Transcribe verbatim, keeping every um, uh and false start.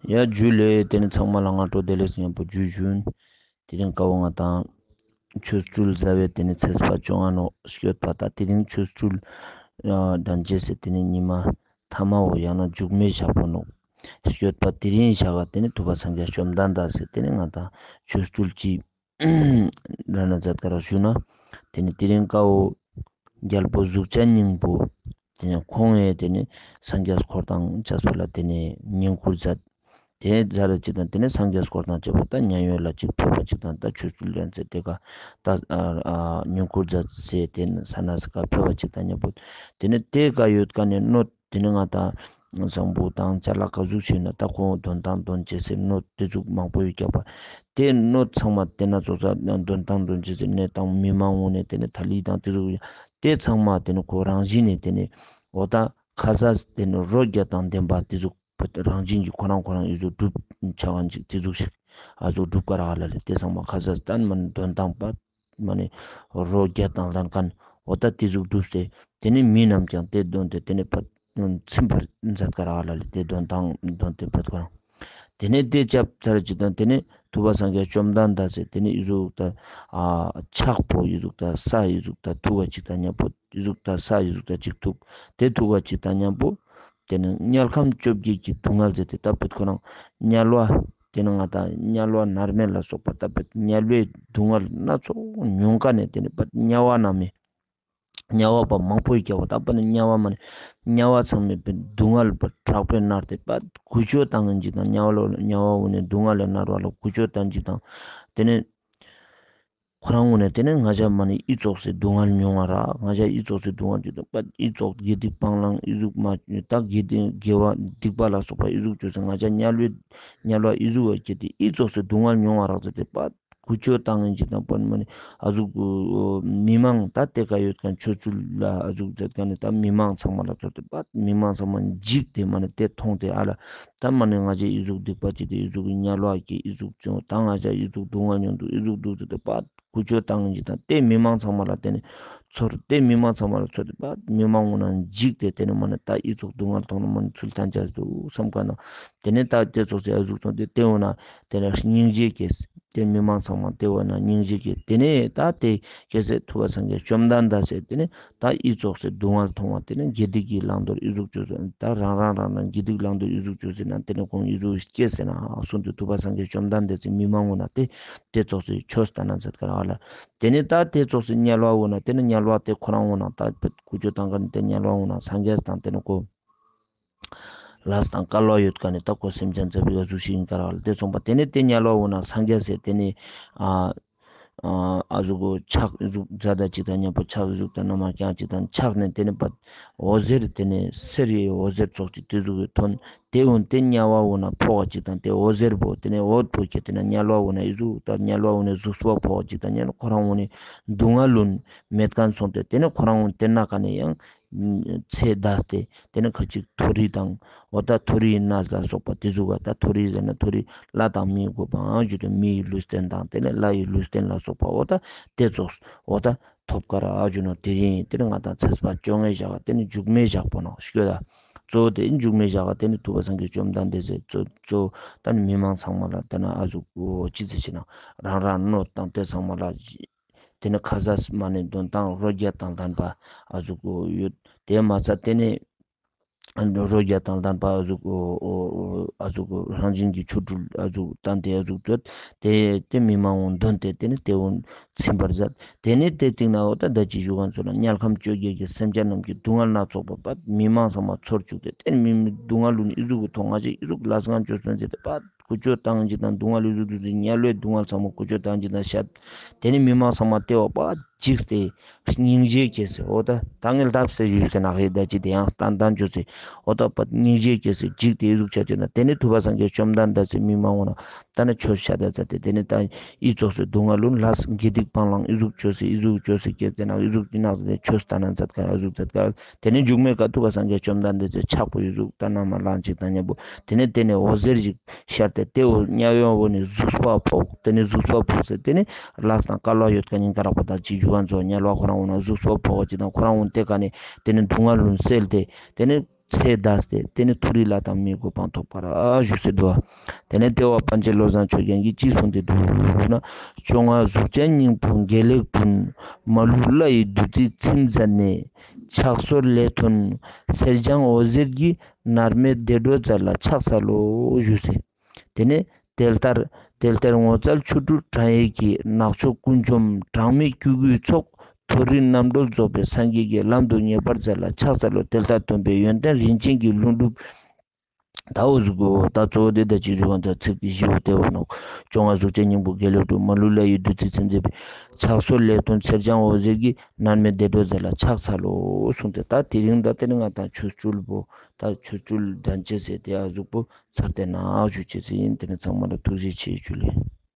ཡ་ཇུ་ལེ། དེ་ནི་ཚང་མ་ལ་སྔ་དྲོ་བདེ་ལེགས་ཉམ་པོ་ཇུ་ཞུན། དེ་རིང་ཀ་བོ་ང་དང་ཆོ་འཕྲུལ་ཟླ་བའི་དེ་ནི་ཚེས་པ་བཅོ་ལྔ་ནོག་སྐྱོད་པ། ད་དེ་རིང་ཆོ་འཕྲུལ་དྲན་ཅེས་སི་དེ་ནི་ཉི་མ་ཐ་མ་བོ་ཡང་ན་མཇུག་མའི་ཞག་པོ་ནོག་སྐྱོད་པ། དེ་རིང་ཞག་ག་དེ་ནི་ཐུབ་པ་སངས་རྒྱས་བཅོམ་ལྡན་འདས་སི་དེ་ནི་ང་དང་ཆོ་འཕྲུལ་གྱི་ར་ན་མཛད་ཀ་རག་ཞུ་ན། དེ་ནི་དེ་རིང་ཀ་བོ་རྒྱལ་པོ་གཟུགས་ཅན་སྙིང་པོ། དེ་ནི་ཁོང་ངི་དེ་ནི་སངས་རྒྱས་འཁོར་དང་བཅས་པ་ལ་དེ་ནི་བསྙེན་བཀུར་མཛད། དེ་ནི་ཟ་ར་ཅིག་དང་དེ་ནི་སངས་རྒྱས་འཁོར་དང་བཅས་པ་ད་མཉན་ཡོད་ལ་ཅིག་ཕེབས་པ་ཅིག་དང་ད་ཆོ་འཕྲུལ་ལེན་ཚེ་དེ་ཀ་ད་ཨ་ཨ་བསྙེན་བཀུར་མཛད་ཟེར་དེ་ནི་ས་ན་ཟིག་ག་ཕེབས་པ་ཅིག་དང་མཉམ་པོ། དེ་ནི་དེ་ཀ་ཡོད་ཀ་ནི་སྣོད་དེ་ནི་ང་དང་བཟང་པོ་དང་ཅ་ལག་ག་ཟུག་ཞིག་ན་ད་ཁོང་འདོན་ཐང་འདོན་ཅེས་སི་སྣོད་དེ་ཟུག་མང་པོ་ཡོད་ཀྱག་པ། དེ་སྣོད་ཚང་མ་དེ་ན་ཚོགས་ས་འདོན་ཐང་འདོན་ཅེས་སི་གནས་དང་མི་མང་ངོ་ནས་དེ་ནི་ཐ་ལི་དང་དེ་ཟུག་ཡོད། དེ་ཚང་མ་དེ་ནི་ཁོ་རང་བཞིན་ནས་དེ་ནི་འོ་ད་ཁ་ཟས་དེ་ནི་རོ་བརྒྱ་དང་ལྡན་པ་དེ་ཟུག་རང་བཞིན་གྱི་ཁོ་རང་ཁོ་རང་ཡོད་ཟུག་སྒྲུབ་ཆ་ག་ཅིག་དེ་ཟུག་ཞིག་ཨ་ཟུག་སྒྲུབ་ཀ་རག་ལ་ལེ། དེ་ཚང་མ་ཁ་ཟས་དང་མ་ནི་འདོན་ཐང་པ་མ་ནི་རོ་བརྒྱ་དང་ལྡན་མཁན་འོ་ད་དེ་ཟུག་སྒྲུབ་སྟེ་དེ་ནི་མི་རྣམས་ཀྱང་དེ་འདོན་ཏེ་དེ་ནི་ཕ་ཚིམ་པར་མཛད་ཀ་རག་ལ་ལེ། དེ་འདོན་ཐང་འདོན་ཏེ་ཕ་ཁོ་རང་དེ་ནི་དེ་ཅབ་ཚར་ཅིག་དང་དེ་ནི་ཐུབ་པ་སངས་རྒྱས་བཅོམ་ལྡན་འདས་སི་དེ་ནི་ཨི་ཟུག་ད་ཨ་ཕྱག་པོ་ཨི་ཟུག་ད་ས་ཨི་ཟུག་ད་ཐུག་ག་ཅིག་དང་མཉམ་པོ་ཨི་ཟུག་ད་ས་ཨི་ཟུག་ད་ཅིག་ཐུག་དེ་ཐུག་ག་ཅིག་དང་མཉམ་པོ། དེ་ནི་དམྱལ་ཁམས་བཅོ་བརྒྱད་ཀྱི་སྡུག་བསྔལ་ཟེར་ཏེ་ད་པད་ཁོ་རང་དམྱལ་བ་དེ་ནི་ང་དང་དམྱལ་བ་མནར་མེད་ལ་སོགས་པ་ད་པད་དམྱལ་བའི་སྡུག་བསྔལ་སྣ་ཚོགས་མྱོང་ཀ་ནས་དེ་ནི་པད་དམྱལ་བ་ན་མི་དམྱལ་བ་པ་མང་པོ་ཡོད་ཀྱག་པ། ད་པད་དམྱལ་བ་མ་ནི་དམྱལ་བ་ཚང་མའི་པད་སྡུག་བསྔལ་པ་དྲག་པོའི་མནར་ཏེ་པད་ཀུ་ཅོ་བཏང་ངིན་ཅིག་དང་དམྱལ་བ་ལ་དམྱལ་བ་འོ་ནི་སྡུག་བསྔལ་ལ་མནར་བ་ལ་ཀུ་ཅོ་བཏང་ཅིག་དང་དེ་ནི། ཁོ་རང་ངོས་ནས་དེ་ནི་ང་ཞ་མ་ནི་ཨི་ཙོགས་སི་སྡུག་བསྔལ་མྱོང་བ་རག་ང་ཞ་ཨི་ཙོགས་སི་སྡུག་བསྔལ་ཅིག་དང་པད་ཨི་ཙོགས་དགེ་སྡིག་སྤང་བླང་ཨི་ཟུག་མ་ད་དགེ་སྡིག་དགེ་བ་སྡིག་པ་ལ་སོགས་པ་ཨི་ཟུག་བཅོས་སེ་ང་ཞ་དམྱལ་བའི་དམྱལ་བ་ཨི་ཟུག་བ་སྐྱེས་ཏེ་ཨི་ཙོགས་སི་སྡུག་བསྔལ་མྱོང་བ་རག་ཟེར་ཏེ་པད་ཀུ་ཅོ་བཏང་ངིན་ཅིག་དང་པད་མ་ནི་ཨ་ཟུག་མི་མང་ད་དེ་ཀ་ཡོད་མཁན་ཆོ་འཕྲུལ་ལ་ཨ་ཟུག་མཛད་མཁན་ནི་ད་མི་མང་ཚང་མ་ལ་ཚོར་ཏེ་པད་མི་མང་ཚང་མ་འཇིགས་ཏེ་མ་ནི་དེ་མཐོང་སྟེ་ཨ་ལ་ད་མ་ནི་ང་ཞ་ཨི་ཟུག་སྡིག་པ་སྐྱེས་ཏེ་ཨི་ཟུག་དམྱལ་བ་སྐྱེས་ཨི་ཟུག་བྱུང་ད་ང་ཞ་ཨི་ཟུག་སྡུག་བསྔལ་མྱོང་འདུག་ཨི་ཟུག་འདུག་ཟེར་ཏེ་པད། ཀུ་ཅོ་བཏང་ངིན་ཅིག་དང་དེ་མི་མང་ཚང་མ་ལ་དེ་ནི་ཚོར་དེ་མི་མང་ཚང་མ་ལ་ཚོར་ཏེ་པད་མི་མང་ངོ་ན་འཇིགས་ཏེ་དེ་ནི་མ་ནི་ད་ཨི་ཙོགས་སྡུག་བསྔལ་མཐོང་ན་མ་ནི་ཚུལ་ལྡན་ཅེས་འདུག་བསམ་མཁན་ན། དེ་ནི་ད་དེ་ཙོགས་སི་ཨ་ཟུག་མཐོང་སྟེ་དེ་འོ་ན་དེ་ནི་སྙིང་རྗེ་སྐྱེས། དེ་མི་མང་ཚང་མ་དེ་འོ་ན་སྙིང་རྗེ་སྐྱེས། དེ་ནི་ད་དེ་སྐྱེས་སེ་ཐུབ་པ་སངས་རྒྱས་བཅོམ་ལྡན་འདས་སི་དེ་ནི་ད་ཨི་ཙོགས་སི་སྡུག་བསྔལ་མཐོང་བ་དེ་ནི་དགེ་སྡིག་གི་བླང་དོར་ཨི་ཟུག་བཅོས་སེ་ད་རང་རང་རང་རང་དགེ་སྡིག་བླང་དོར་ཨི་ཟུག་བཅོས་སེ་ན་དེ་ནི་ཁོང་ཨི་ཟུག་སྐྱེས་སེ་ན་གསུངས་ཏེ་ཐུབ་པ་སངས་རྒྱས་བཅོམ་ལྡན་འདས་སི་མི་མང་ངོ་ན་དེ་དེ་ཙོགས་སི་ཆོས་ལྟ་ན་མཛད་ཀ་རག་ལ། དེ་ནི་ད་དེ་ཙོགས་སི་དམྱལ་བ་འོ་ན་དེ་ནི་དམྱལ་བ་དེ་ཁོ་རང་འོ་ན་ད་ཀུ་ཅོ་བཏང་མཁན་དེ་དམྱལ་བ་འོ་ན་སངས་རྒྱས་དང་དེ་ནི་ཁོ་ལས་དང་སྐལ་བ་ཡོད་མཁན་ནི་ད་ཁོ་སེམས་ཅན་ཙ་པིག་ག་ཟུག་ཞིག་ཡིན་ཀ་རག་ལ། དེ་སོང་པ་དེ་ནི་དེ་དམྱལ་བ་འོ་ན་སངས་རྒྱས་སི་དེ་ནི་ཨ་ཨ་ཨ་ཟུག་གོ་ཕྱག་ཟུག་མཛད་ད་ཅིག་དང་མཉམ་པོ་ཕྱག་ཟུག་དང་ན་མ་རྐྱང་ཅིག་དང་ཕྱག་ནས་དེ་ནི་པད་འོད་ཟེར་དེ་ནི་གསེར་རི་འོད་ཟེར་ཙོགས་ཅིག་དེ་ཟུག་གི་ཐོན། དེ་འོ་ན་དེ་དམྱལ་བ་འོ་ན་ཕོག་ག་ཅིག་དང་དེ་འོད་ཟེར་པོ་དེ་ནི་འོད་པོ་ཁྱེར་ཏེ་ན་དམྱལ་བ་འོ་ན་ཨི་ཟུག་ད་དམྱལ་བ་འོ་ན་གཟུགས་པོ་ཕོག་ག་ཅིག་དང་དམྱལ་ཁོ་རང་འོ་ན་སྡུག་བསྔལ་ལུན་མེད་མཁན་སོང་སྟེ་དེ་ནི་ཁོ་རང་འོ་ན་དེ་ན་ཀ་ནས་ཡང་ཚེ་འདས་ཏེ་དེ་ནི་ཁ་ཅིག་མཐོ་རིས་དང་འོ་ད་མཐོ་རིས་གནས་ལ་སོགས་པ་དེ་ཟུག་ག་ད་མཐོ་རིས་ཟེར་ན་མཐོ་རིས་ལྷ་དང་མིའི་གོ་འཕང་ཨ་ཇུ་དང་མིའི་ལུས་རྟེན་དང་དེ་ནི་ལྷའི་ལུས་རྟེན་ལ་སོགས་པ་འོ་ད་དེ་ཙོགས་འོ་ད་ཐོབ་ཀ་རག་ཨ་ཇུ་ནོ། དེ་རིང་དེ་ནི་ང་དང་ཚེས་པ་བཅོ་ལྔའི་ཞག་ག་དེ་ནི་མཇུག་མའི་ཞག་པོ་ནོ་ཤོད་ད། གཙོ་བོ་དེ་མཇུག་མའི་ཞག་ག་དེ་ནི་ཐུབ་པ་སངས་རྒྱས་བཅོམ་ལྡན་འདས་སི་གཙོ་གཙོ་ད་ནི་མི་མང་ཚང་མ་ལ་དེ་ན་ཨ་ཟུག་འོ་ཅི་ཟེར་ཞེ་ན་རང་རང་སྣོད་དང་དེ་ཚང་མ་ལ་དེ་ནི་ཁ་ཟས་མ་ནི་འདོན་ཐང་རོ་བརྒྱ་དང་ལྡན་པ་ཨ་ཟུག་འོ་ཡོད། དེ་མ་ཚད་དེ་ནི་རོ་བརྒྱ་དང་ལྡན་པ་ཨ་ཟུག་འོ་འོ་འོ་ཨ་ཟུག་འོ་རང་བཞིན་གྱི་ཆོ་འཕྲུལ་ཨ་ཟུག་བསྟན་ཏེ་ཨ་ཟུག་ཡོད། དེ་དེ་མི་མང་འོ་འདོན་ཏེ་དེ་ནི་དེ་འོ་ཚིམ་པར་མཛད། དེ་ནི་དེ་སྟིང་ན་འོ་ད་ད་ཅི་ཞུ་མཁན་ཚོ་ལ་དམྱལ་ཁམས་བཅོ་བརྒྱད་ཀྱི་སེམས་ཅན་རྣམས་ཀྱི་སྡུག་བསྔལ་སྣ་ཚོགས་པ་པད་མི་མང་ཚང་མ་ཚོར་བཅུག་སྟེ་དེ་ནི་མི་མི་སྡུག་བསྔལ་ལུན་ཨི་ཟུག་གི་ཐོག་ང་ཅི་ཨི་ཟུག་ལས་ངན་བཅོས་སོང་ཟེར་ཏེ་པད་ཀུ་ཅོ་བཏང་ཅིག་དང་སྡུག་བསྔལ་ཨི་ཟུག་འདུག་ཟེར་དམྱལ་བའི་སྡུག་བསྔལ་ཚང་མ་ཀུ་ཅོ་བཏང་ཅིག་དང་བཤད། དེ་ནི་མི་མང་ཚང་མ་དེ་བ་པད་འཇིགས་ཏེ་སྙིང་རྗེ་སྐྱེས་སེ་འོ་ད་ད་ངས་ལབ་སེ་ཞུས་སེ་ན་ཧེ་ད་ཅི་དེ་ཡང་བསྟན་བསྟན་བཅོས་སེ་འོ་ད་པད་སྙིང་རྗེ་སྐྱེས་སེ་འཇིགས་ཏེ་ཨི་ཟུག་ཆ་ཅེ་ན་དེ་ནི་ཐུབ་པ་སངས་རྒྱས་བཅོམ་ལྡན་འདས་སི་མི་མང་འོ་ན། ད་ནི་ཆོས་བཤད་ད་མཛད་དེ་དེ་ནི་ད་ཨི་ཙོགས་སི་སྡུག་བསྔལ་ལུན་ལས་དགེ་སྡིག་སྤང་བླང་ཨི་ཟུག་བཅོས་སེ་ཨི་ཟུག་བཅོས་སེ་སྐྱེས་ཏེ་ན་ཨི་ཟུག་ཅི་ནག་ཟེར་ཏེ་ཆོས་ལྟ་ན་མཛད་ཀ་ཨི་ཟུག་མཛད་ཀ་དེ་ནི་མཇུག་མའི་ཀ་ཐུབ་པ་སངས་རྒྱས་བཅོམ་ལྡན་འདས་སི་ཕྱག་པོ་ཨི་ཟུག་ད་ན་མ་ལང་ཅིག་དང་མཉམ་པོ་དེ་ནི་དེ་ནི་འོད་ཟེར་ཞིག་ཤར་ཏེ་དེ་འོ་དམྱལ་བའི་འོ་ནི་གཟུགས་པོ་ཕོག་དེ་ནི་གཟུགས་པོ་ཕོག་སེ་དེ་ནི་ལས་དང་སྐལ་བ་ཡོད་མཁན་ཉིན་ཀ་རག་པ་དང་ཅིག་འཇུག་ག་ཚོ་དམྱལ་བ་ཁོ་རང་འོ་ན་གཟུགས་པོ་ཕོག་ཅིག་དང་ཁོ་རང་འོ་ན་དེ་ཀ་ནི་དེ་ནི་སྡུག་བསྔལ་ལུན་སེལ་ཏེ་དེ་ནི། ཚེ་འདས་ཏེ་ཏེ་ནེ་མཐོ་རིས་ལྷ་དང་མིའི་གོ་འཕང་ཐོབ་པར་ཞུ་ཟེར་དུག། ཏེ་ནེ་ཏེ་བོ་པཎ་ཆེན་བློ་བཟང་ཆོས་རྒྱན་གྱིས་ཅི་གསུངས་ཏེ་དུག་ན། བཅོ་ལྔ་གཟུགས་ཅན་སྙིང་པོ་དགེ་ལེགས་དྲུང་། མ་ལུས་ལྷ་ཡི་བདུད་རྩིས་ཚིམ་མཛད་ནས། ཕྱག་སོར་ལས་ཐོན་གསེར་སྦྱངས་འོད་ཟེར་གྱིས། མནར་མེད་བདེ་འགྲོའི་མཛད་ལ་ཕྱག་འཚལ་ལོ་ཞུ་ཟེར། ཏེ་ནེ་དེ་ལྟར་དེ་ལྟར་ངོ་མཚར་ཆོ་འཕྲུལ་དྲངས་ཡས་ཀྱིས། ནག་ཕྱོགས་ཀུན་འཇོམས་གྲངས་མེད་སྐྱེ་དགུའི་ཚོགས། མཐོ་རིས་རྣམ་གྲོལ་རྫོགས་པའི་སངས་རྒྱས་ཀྱི། ལམ་དུ་ངེས་པར་མཛད་ལ་ཕྱག་འཚལ་ལོ། དེ་ལྟར་སྟོན་པའི་ཡོན་ཏན་རིན་ཆེན་གྱི་ལྷུན་གྲུབ། ད་འོ་ཟུག་གོ། ད་གཙོ་བོ་དེ་ད་ཅིག་ཞུ་བ་ད་ཚིག་གི་བཞི་བོ་དེ་བོ་ནོག། བཅོ་ལྔ་གཟུགས་ཅན་སྙིང་པོ་དགེ་ལེགས་དྲུང་། མ་ལུས་ལྷ་ཡི་བདུད་རྩིས་ཚིམ་མཛད་པའི། ཕྱག་སོར་ལས་ཐོན་གསེར་སྦྱངས་འོད་ཟེར་གྱིས། མནར་མེད་བདེ་འགྲོའི་མཛད་ལ་ཕྱག་འཚལ་ལོ་གསུངས་ཏེ། ད་དེ་རིང་ད་ཏེ་ནེ་ང་དང་ཆོ་འཕྲུལ་བོ་ད་ཆོ་འཕྲུལ་འགྲན་ཅེས་ཟེར་ཏེ་ཨ་ཟུག་པོ་ཚར་ཏེ་ན་ཞུ་ཅེས་ཟེར་ཨིན། ཏེ་ནེ་ཚང་མ་ལ་ཐུགས་རྗེ་ཆེ་ཞུ་ལེ།